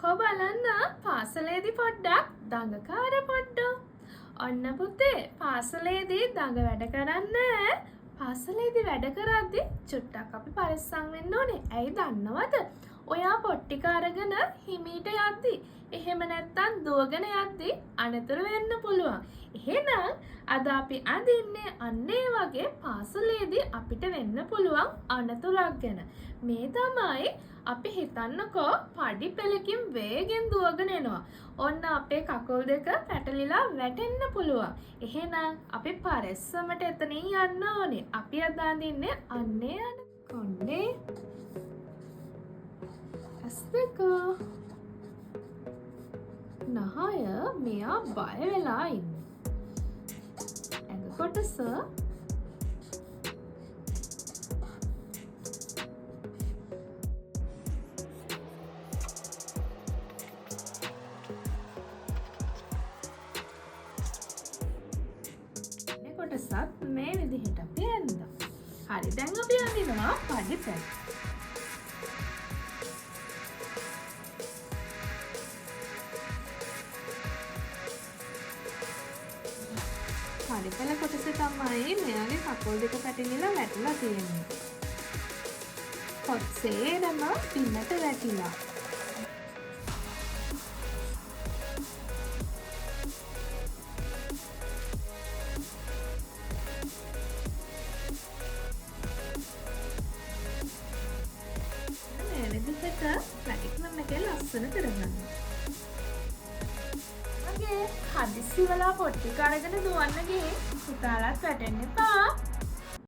කො බලන්න පාසලේදී පොඩ්ඩක් දඟකාර පොඩ්ඩෝ. ඔන්න පුතේ පාසලේදී දඟ වැඩ කරන්න. පාසලේදී වැඩ කරද්දි චුට්ටක් අපි පරිස්සම් වෙන්න ඕනේ. ඇයි දන්නවද? ඔයා පොත් ටික අරගෙන හිමීට යද්දි, එහෙම නැත්තම් දුවගෙන යද්දි අනතුරු වෙන්න පුළුවන්. එහෙනම් අද අපි අඳින්නේ අන්න ඒ වගේ පාසලේදී අපිට වෙන්න පුළුවන් අනතුරක් ගැන. මේ තමයි අපි හිතන්නකෝ පඩි පෙළකින් වේගෙන් දුවගෙන එනවා. ඔන්න අපේ කකුල් දෙක පැටලිලා වැටෙන්න පුළුවන්. එහෙනම් අපි පරිස්සමට එතනින් යන්න ඕනේ. අපි අද අඳින්නේ අන්නේ අන කොණ්ඩේ ඇස් දෙක නහය මෙයා බය වෙලා ඉන්නේ. ඇඟ කොටස මේ කොටසත් මේ විදිහට අපි ඇඳා. හරි, දැන් අපි අඳිනවා පඩි පෙළ. පඩි පෙළ කොටස තමයි මෙයාගේ කකුල් දෙක පැටලිලා වැටිලා තියෙන්නේ. පොත් සේරම බිමට වැටිලා. මේ විදිහට ප්ලැටිනම් එකේ ලස්සන කරගන්න. මගේ හදිස්සි වෙලා පොත් ටික අරගෙන දුවන්න ගිහින් පුතාලත් වැටෙන්න එපා.